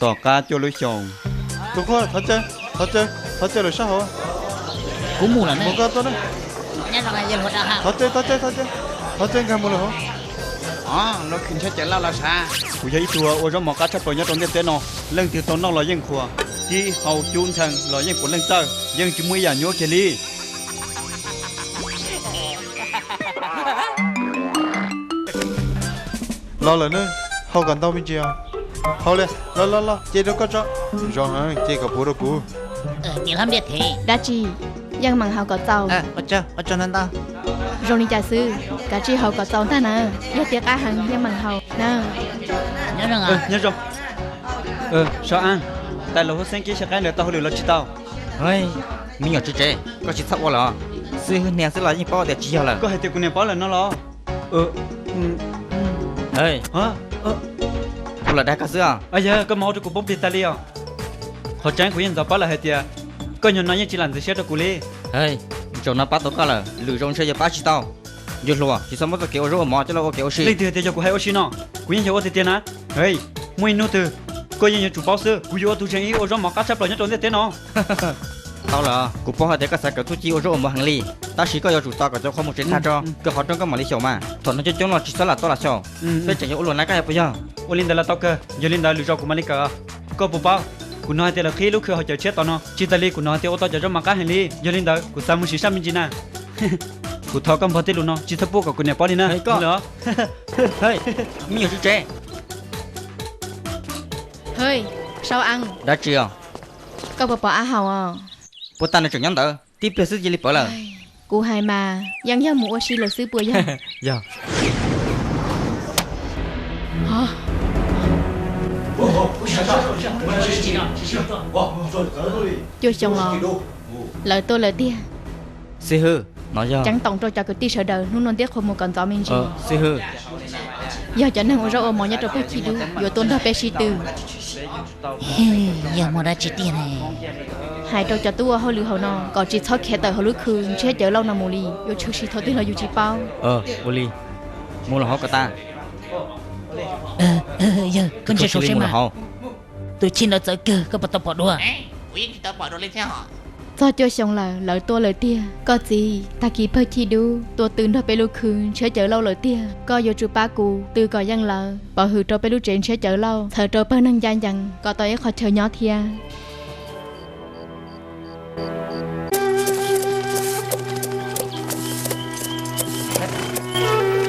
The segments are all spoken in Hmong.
Tom qab cuaj lub xyoos. Tus qhuab, thov caw, thov caw, thov caw lawm sab hauv. Kuv mus lawm ne. Mus koj tuaj na. Thov caw, thov caw, thov caw, thov caw nkag mus lawm hauv. Lub khw ntshiab cawv lauj los sav. Kuv yog ib tug ua zaub mov qab tshaj plaws nyob rau ntiaj teb no. Leej twg tau noj los yeej qhuas, cib hau cub ntxhee los yeej puav leej txawj, yeej tsis muaj ib yam nyuaj kiag li. Los lawm ne, hau kom ntau me ntsis os. Hau li, los los los, ce rau koj tso. Zoo heev, ce kom puv rau kuv. Dab tsi? Yeej meem haus kom txaus. Zoo li cas xwb, kav tsij haus kom txaus ntag na. Yog tias qab heev yeej meem haus na. Nyob zoo, Sab Ab, tais laus Huab Xeeb Kib sab qaib ntawd tau hauj lwm los tsis tau? Me nyuam tsev tsev, koj tsis txhob ua lawm. Xib hwb hnia xwb los yeej paub tias tsis yog lawm. Koj hais tias kuv niam paub lawm no los? Kuv lam dag koj xwb os. Yog koj mas ua rau kuv poob plig tas li os. Qhov tseeb kuv yeej ntxov paub lawm hais tias koj nyuag no yeej tsis lam ntxeev siab rau kuv li. Zaum no pab tau koj lawm, lwm zaus ntshe yuav pab tsis tau. Yus hluas, tsis txhob muab txoj kev ua zaub ua mov coj los ua kev ua si. Leej twg hais tias yog kuv hais ua si no? Kuv yeej yog ua tiag tiag na. Muaj ib hnub twg koj yeej yuav tsum paub xwb, kuv yuav ua tus tseem ib ua zaub mov qab tshaj plaws nyob rau ntiaj teb no. Tau lawm, kuv paub hais tias koj xav kawm txuj ci ua zaub ua mov heev li, tab sis koj yuav tsum tos kom cov qhua mus tsev tag tso, kawm qhov rooj koj mam li xyaum mas. Thaum no coob coob los tsis txhob lam tuaj lam xyaum. Peb tseem yuav ua luag na, koj puas yog? Ua li ntawd los tau kawg, yog li ntawd lwm zaus kuv mam li kawm. Koj puas paub, kuv hnov hais tias lawv qhib lub khw haus cawv tshiab tom no, tsis tas li kuv hnov hais tias ua tau cov zaub mov qab heev li. Yog li ntawd kuv xav mus sim sab me ntsis na. Kuv thov koj npog tej lus no tsis txhob pub kom kuv niam paub li na. Me nyuam tsev tsev. Dab tsi os? Koj puas pom Ab Haus os? Puas tas nws tseem nyob ntawd, tib pliag xwb cia li pawv lawm. Kuv hais mas yeej yog mus ua si lawm xwb puas yog? Yog. Cuaj xyoo los lawv tuaj lawm tiag. Xib hwb, no yog ceeb toom rau cov kwv tij sawv daws hnub no ntiab qhua mus kom ntxov me ntsis. Xib hwb, yog cov neeg ua zaub ua mov nyob rau pawg chij dub yuav tuaj nrog peb sib tw. Yog muaj dab tsi tiag ne? Hais rau cov tub ua hauj lwm hauv no kom tsis txhob khiav tawm hauv lub khw ntshiab cawv lauj no mus li, yuav tshwm sim thaum twg los yus tsis paub. Ua li, mus los hauv kom tas. Yawg, koj ntsia saud seb mas. Tus chij ntawd txawv kawg, koj puas tau pom dua? Txog cuaj xyoo lawm, lawv tuaj lawm tiag. Koj txiv, tag kis pawg chij dub tuaj tw nrog peb lub khw ntshiab cawv lauj lawm tiag. Koj yuav tsum pab kuv tw kom yeej lawv, pov hwm rau peb lub tsev ntshiab cawv lauj, txhawm rau pawg neeg ncaj ncees kom tau ib qho chaw nyob thiab.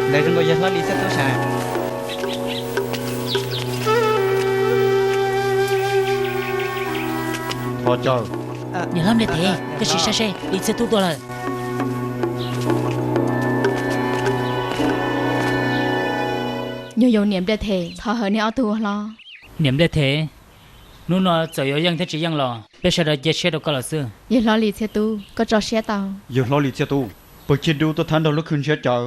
Ntawd zoo nkaus yog hlob Lis Txhiaj Tub sav. Thov caw. Niam hlob Npliaj Thev, koj sim saib seb, Lis Txhiaj Tub tuaj lawm. Nyuag yau Niam Npliaj Thev, thov hawm nej ob tug ua hlob. Niam Npliaj Thev, hnub no txawm yuav yeej thiab tsis yeej los peb sawv daws cia siab rau koj lawm xwb. Yawg hlob Lis Txhiaj Tub, koj tso siab tau. Yawg hlob Lis Txhiaj Tub, pawg chij dub tuaj thab nrog lub khw ntshiab cawv,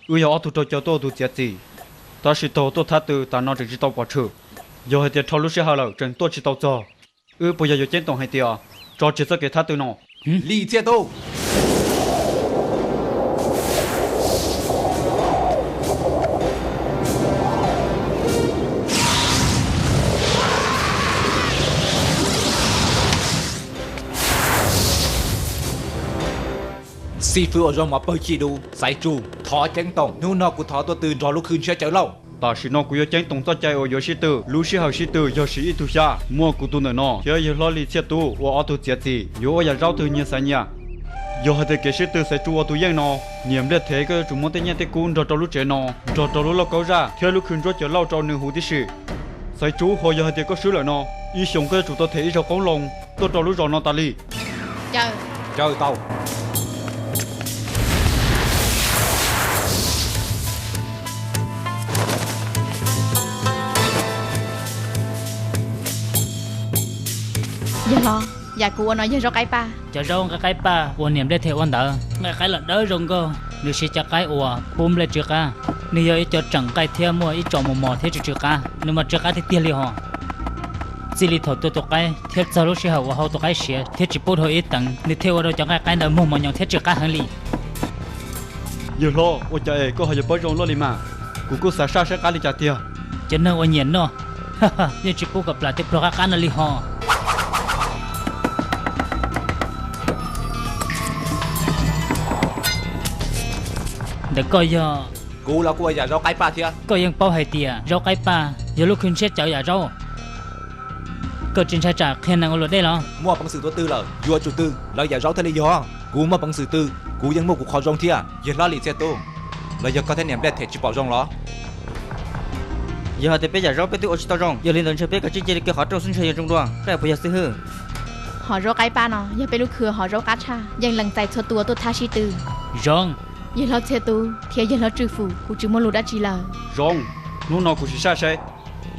wb yog ob tug rau caw tuaj ua tus txiav txim, tab sis thaum tuaj thab tw tas no tseem tsis tau pom tshwm. Yog hais tias rho lub sij hawm lawm tseem tuaj tsis tau txog, wb puas yog yuav ceeb toom hais tias tso tseg txoj kev thab tw no? Lis Txhiaj Tub, xib fwb ua zaub mov pawg chij dub Xaiv Tsu, thov ceeb toom, hnub no kuv thov tuaj tw nrog lub khw ntshiab cawv lauj. Tam sim no kuv yuav ceeb toom txoj cai uas yuav sib tw. Lub sij hawm sib tw yog siv ib tug xya, muaj kuv tus ntawm no thiab yawg hlob Lis Txhiaj Tub ua ob tug txiav txim, yuav ua yam zaub twg nyias xaiv nyias. Yog hais tias kev sib tw Xaiv Tsu ua tus yeej no, Niam Npliaj Thev koj yuav tsum muab tej nyiaj tej kub nrog rau lub tsev no, nrog rau lub lauj kaub zaj thiab lub khw ntsuab cawv lauj rau nws huv tib si. Xaiv Tsu, ho yog hais tias koj swb lawm no, ib xyoos koj yuav tsum tau them ib zaug qoob loo tuaj rau lub zos no tas li. Caw tau. Yawg hlob, yam kuv ua no yog zaub qaib paj. Cov zaub nqaij qaib paj uas Niam Npliaj Thev ua ntawd, nqaij qaib los dawb zoo nkauj, nws siv cov qaib uas pub nplej tsw qab. Nws yog ib co tseem nqaij thiab muaj ib tsom mos mos thiab tsw tsw qab, nws mas tsw qab tiag tiag li hos. Txij li thaum tua tus qaib thiab txog lub sij hawm uas hau tus qaib siav thiab tsis pub dhau ib teev, nws thiaj ua rau cov nqaij qaib ntawd muag mos nyoos thiab tsw qab heev li. Yawg hlob, ua cas es koj ho yuav paub zoo luaj li mas? Kuv kuj xav saj saib qab li cas tiag. Cov neeg uas nyiam noj Yeej tsis pub kom plam tej pluag qab qab no li ho. Ntawm koj yog? Kuv los kuj ua yam zaub qaib paj thiab. Koj yeej paub hais tias zaub qaib paj yog lub khw ntshiab cawv yam zaub. Koj tsis ntshai tsam qhia neeg ua luam dej los? Muaj peev xwm tua twg lawm yuav tsum tw lawv yam zaub thiaj li yog. Kuv muaj peev xwm tw, kuv yeej muaj kuv qhov zoo thiab. Yawg hlob Lis Txhiaj Tub, los yog koj thiab niam Nplaj Them tsis pom zoo los? Yog hais tias peb yam zaub peb twb ua tsis tau zoo, yog li ntawd ntshe peb kav tsij cia li kaw qhov rooj xwb ntshe yuav zoo dua, koj puas yog Xib Hwb? Hom zaub qaib paj no yog peb lub khw hom zaub qab tshaj, yeej lees txais txhua tus uas tuaj thab sib tw. Zoo. Yawg hlob Txhiaj Tub thiab yawg hlob Tswj Fum, kuv tsis muaj lus dab tsi lawm. Zoo, hnub no kuv sim saib seb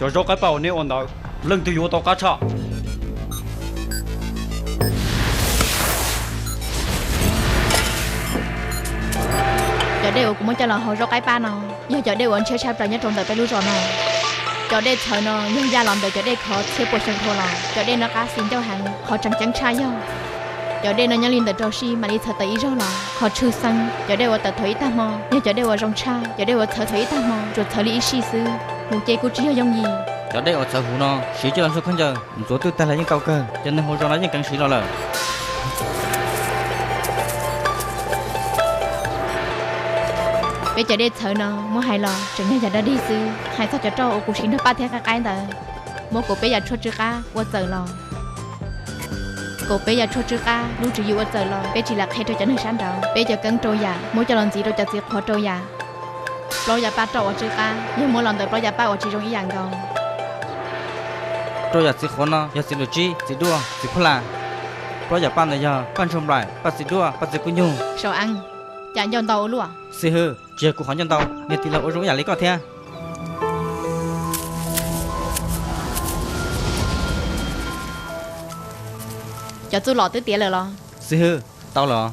cov zaub qaib paj uas neb ua ntawd leej twg yuav ua tau qab tshaj. Cov dej uas kuv muab coj los hau zaub qaib paj no yog cov dej uas ntshiab tshaj plaws nyob rau ntawm peb lub zos no. Cov dej txhawv no yog yaj los ntawm cov dej khov txhiab pua xyoo dhau los. Cov dej no qab xis ncauj heev, qhov tseem ceeb tshaj yog cov dej no nyob li ntawm rau sij mam li txhawv tawm ib zaug los qhov tshwj xeeb. Cov dej uas tawm thaum ib tag hmo yog cov dej uas zoo tshaj. Cov dej uas txhawv thaum ib tag hmo tsuas txhawv li ib sij xwb, huv ces kuj tsis yog yooj yim. Cov dej uas txhawv huv no siv coj los ntxhua khaub ncaws ntxuav twb tag los yeej tau kawg. Cov neeg hauv zos no yeej keev siv los lawm. Peb cov dej txhawv no muab hais los tseem yog yam dog dig xwb. Hais txog cov roj uas kuv siv nrog paj thiab qaib qaib ntawd, muab kaum peb yam tshuaj tsw qab ua txawm los. Kaum peb yam tshuaj tsw qab lub tswv yim ua txawm los peb tsis lam qhia rau cov neeg sab nraud. Peb cov keeb rau yam muab coj los ntxiv rau cov txiv qhuav rau yam. Plaub yam paj roj uas tsw qab yog muab los ntawm plaub yam paj uas tsis zoo ib yam nkaus. Rau yam txiv qhuav no yog txiv lus tsib, txiv duaj, txiv phuj las. Plaub yam paj ntawd yog paj ntshua nplaim, paj txiv duaj, paj txiv kub nyug. Sau Eeb, cas ncauj ntau ua luaj? Xib Hwb, tsis yog kuv qhov ncauj ntau, niag tij laug ua zoo ib yam li koj thiab. Cov txuj lom twb tiav lawm los? Xib Hwb, tau lawm.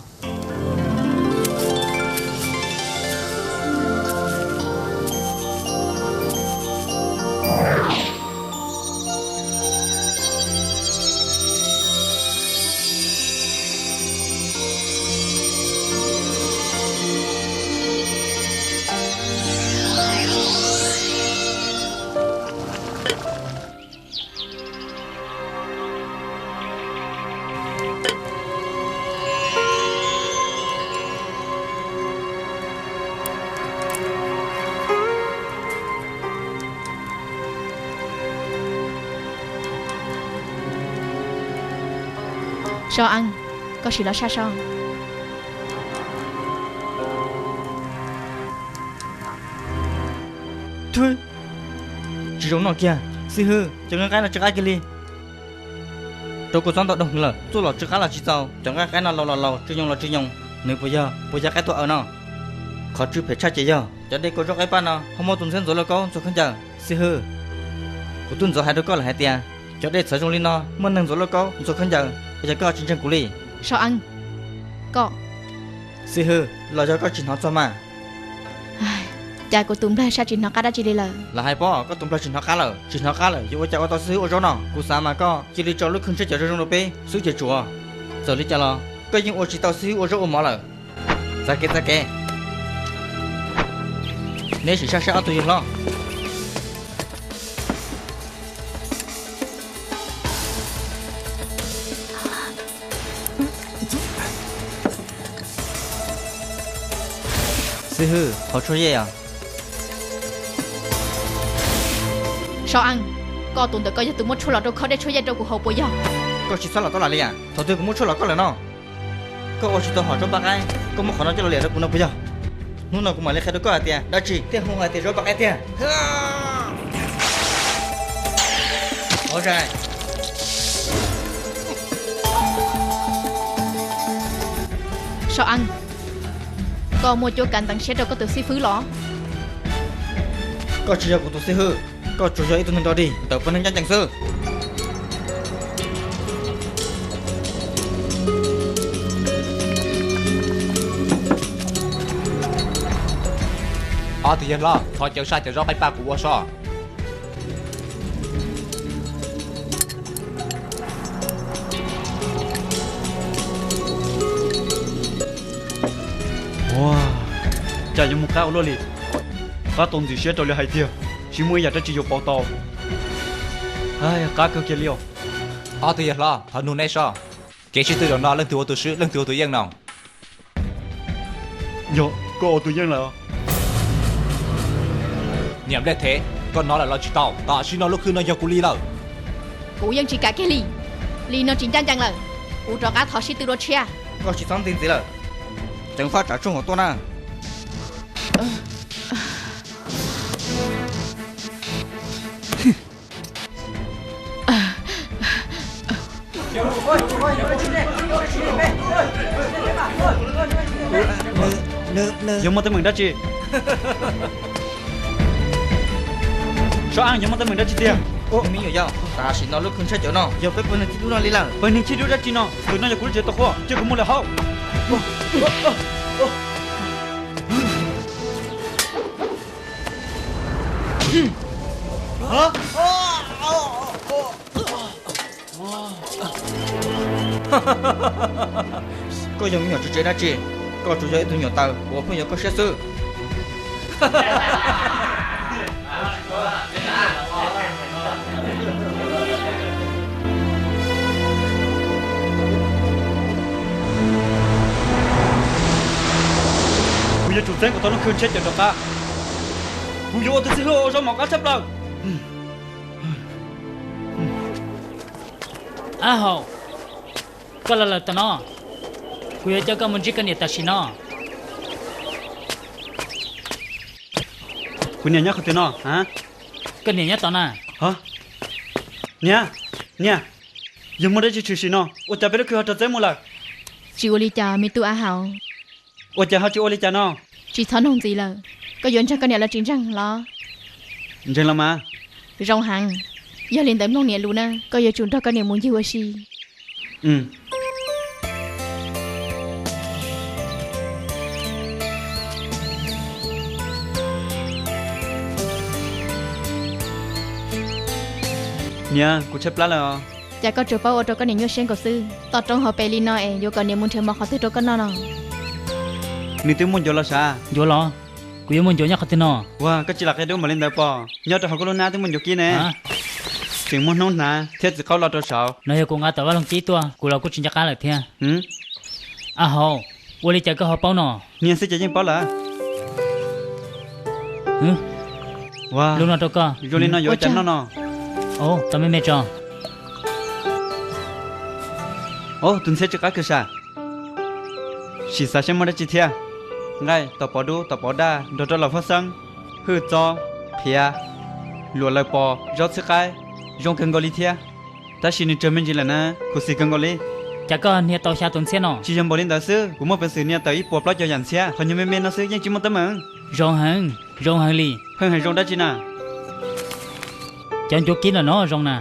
Sau Eeb, koj sim los saj so. Tsis zoo noj kiag. Xib Hwb, cov nqaij qaib no tsw qab kiag li. Rau kuv txob ntau doog lawm, txuj lom tsw qab los tsis txaus, cov nqaij qaib no laus los laus, tsw nyoos los tsw nyoos, nws puas yog, puas yog qaib tuag aws no? Qhov tsw phem tshaj ces yog cov dej kua zaub qaib paj no ho muab tus ntxhiab ntxuav lauj kaub ntxhua khaub ncaws. Xib Hwb, kuv twb ntxov hais rau koj lawm hais tias cov dej txhawv zoo li no muaj neeg ntxuav lauj kaub ntxhua khaub ncaws, puas yog koj tsis ntseeg kuv li? Sau Eeb, koj. Xib Hwb, los yog koj tsis hnov txog mas. Cas kuv tus nplaig saj tsis hnov qab dab tsi li lawm? Lam hais pob, koj tus nplaig tsis hnov qab lawm, tsis hnov qab lawm yuav ua cas ua tau Xib Hwb ua zaub no? Kuv xav mas koj cia li tso lub khw ntshiab cov zoo zoo rau peb xwb ces tsum. Txawm li cas los koj yeej ua tsis tau Xib Hwb ua zaub ua mov lawm. Txav kev, txav kev. Neb sim saj saib ob tug yawg hlob. Xib Hwb, qhov tshuaj yej os. Sau Eeb, koj tus ntawm koj yog tus muab tshuaj los rau khob dej tshuaj yej rau kuv haus puas yog? Koj tsis txhob los tab lam li as, thaum twg kuv muab tshuaj los koj lawm no? Koj ua tsis tau hom zaub paj qaib, koj muab qhov no coj los liam rau kuv no puas yog? Hnub no kuv mam li qhia rau koj hais tias dab tsi thiaj hu hais tias zaub paj qaib tiag. Ov zais. Sau Eeb, koj muaj cuab kav ntxeev siab rau koj tus xib fwb los? Koj tsis yog kuv tus xib hwb, koj tsuas yog ib tug neeg dog dig ntawm pawg neeg ncaj ncees xwb. Ob tug yawg hlob, thov caw saj cov zaub qaib paj kuv ua so. Ua cas yuav mus qab ua luaj li? Qab tau ntxim siab rau li hais tiag, tsis muaj ib yam dab tsi yuav pauv tau. Qab kawg kiag li os. Ob tug yawg hlob, thov nug neb soj, kev sib tw zaum no leej twg ua tus swb leej twg ua tus yeej no? Yog koj ua tus yeej lawm. Niam Npliaj Thev, koj hnov lawm los tsis tau, tam sim no lub khw no yog kuv li lawm. Kuv yeej tsis kam kiag li. Li no tsis ncaj ncees lawm. Kuv rov qab thov sib tw dua tshiab. Koj tsis txhob ntxiv ntxiv lawm. Ceev faj tsav tsoog kom tuaj na. Yog muaj teeb meem dab tsi? Sab Ab, yog muaj teeb meem dab tsi tiag? Me nyuam yaus, tam sim no lub khw ntshai cov no yog peb pawg neeg chib dub no li lawm. Pawg neeg chib dub dab tsi no? Tus no yog kuv lub tsev tau qhuas, cia kuv mus lawm hauv. Koj yog me nyuam tsev tsev dab tsi? Koj tsuas yog ib tug nyuam taws uas pheej yuav koj siab xwb. Kuv yuav tsum txeeb kom tau lub khw ntshai cov rov qab. Kuv yuav ua tus xib hwb ua zaub mov qab tshaj plaws. Ab Haus, koj los lawm tom no, kuv yuav coj koj mus ntsib koj niam tam sim no. Kuv niam nyob qhov twg no? Koj niam nyob tom na. Niam, niam, yog muaj dab tsi tshwm sim no, ua cas peb lub khw ho rov txeeb mus lawm? Tsis ua li cas me tub Ab Haus. Ua cas ho tsis ua li cas no? Tsis txhob nug ntxiv lawm. Koj yuav ntseeg koj niam los tsis ntseeg los? Ntseeg los mas. Zoo heev. Yog li ntawd mloog niam lus na, koj yuav tsum nrog koj niam mus ncig ua si. Niam, kuv tshaib plab lawm os. Cas koj tsuas paub ua rau koj niam nyuaj siab nkaus xwb. Toj roob hauv pes li no es yuav kom niam mus nrhiav mov qhov twg rau koj noj no? Nws twb muaj ncuav los sav. Ncuav los? Kuv yuav muaj ncuav nyob qhov twg no? Ua koj tsis lam qia dub npaum li ntawd pom, nyob rau hauv koj lub hnab twb muaj ncuav kib ne. Tseem muaj hnub hnav thiab txiv qaub lo rau saud. No yog kuv nqa tom vaj loog kib tuaj, kuv los kuj tsis nco qab lawm thiab. Ab Haus, ua li cas koj ho paub no? Niam xwb ces yeej paub lawm. Lub no rau koj. Zoo li no yuav ua cas noj no? Tau me me tso. Tus ntxhiab tsw qab kawg sam. Sim xav seb muaj dab tsi thiab. Nqaij, tos pov dub, tos pov daj, nrog rau los fab xeeb, hwj txob, qhiav, luam laws pos, zaub txhwb qaib, zoo kawg nkaus li thiab. Tab sis nws tsawg me ntsis lawm na, khuv xim kawg nkaus li. Cas koj hnia tau xya tus ntxhiab no? Tsis yog npaum li ntawd xwb, kuv muaj peev xwm hnia tawm ib puas plaub caug yam ntxhiab, qhov nyuag me me no xwb yeej tsis muaj teeb meem. Zoo heev, zoo heev li. Pheej hais zoo dab tsi na? Cov ncuav kib ntawm no zoo na.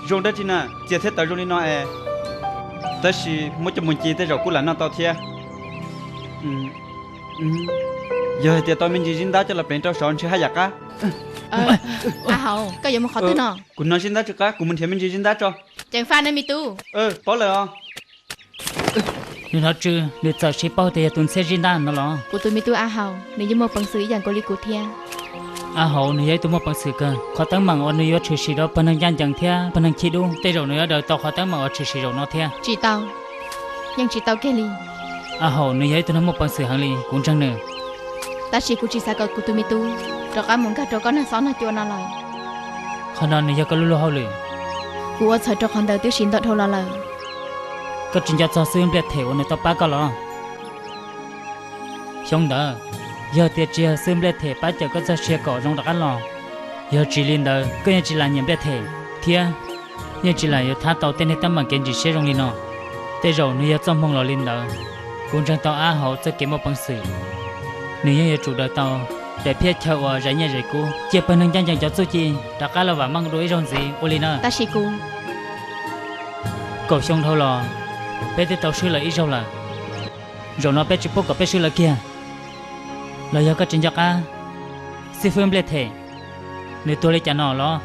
Zoo dab tsi na, txias thiab tawv zoo li no es. Tab sis muab coj mus ci tej zaum kuj lam noj tau thiab. Yog hais tias tau me ntsis zib ntab coj los pleev rau saud ntshe haj yam qab. Ab Haus, koj yuav mus qhov twg no? Kuv hnov zib ntab tsw qab, kuv mus nrhiav me ntsis zib ntab tso. Ceev faj ne me tub. Paub lawm os. Nws hnov tsw, nws txawm siv paub tias yog tus ntxhiab zib ntab no los? Kuv tus me tub Ab Haus, nws yeej muaj peev xwm ib yam nkaus li kuv thiab. Ab Haus, nws yog ib tug muaj peev xwm kawg. Qhov teeb meem uas nws yuav tshwm sim rau pawg neeg ncaj ncees thiab pawg neeg chib dub, tej zaum nws yuav daws tau qhov teeb meem uas tshwm sim zaum no thiab. Tsis tau, yeej tsis tau kiag li. Ab Haus, nws yog ib tug neeg muaj peev xwm heev li, kuv ntseeg nws. Tab sis kuv tsis xav kom kuv tus me tub rov qab mus nkag rau koj neeg xob nag cua no lawm. Qhov no nws yog koj lub luag hauj lwm. Kuv ua txhaum rau qhov ntawd twb siv ntau dhau los lawm. Koj tsis nco txog xib hwb Npliaj Them uas nws tau pab koj los? Xyoo ntawd, yog tias tsis yog xib hwb Npliaj Them pab cawm koj txoj sia kom zoo rov qab los, yog tsis li ntawd koj yeej tsis lam nyiam Npliaj Them, thiab yeej tsis lam yuav thab tau tej niag teeb meem kev ntsim siab zoo li no. Tej zaum nws yog txoj hmoo los li ntawd. Kuv ntseeg tau Ab Haus txoj kev muaj peev xwm, nws yeej yuav tsum daws tau daim phiaj chaw uas zais nyiaj zais kub, cia pawg neeg ncaj ncees cov txuj ci rov qab los vam meej dua ib zaug ntxiv ua li na. Tab sis kuv, kaum xyoo dhau los, peb twb tau swb lawv ib zaug lawm. Zaum no peb tsis pub kom peb swb lawv kiag. Los yog koj tsis nco qab xib hwb Npliaj Them, nws tuag li cas no los?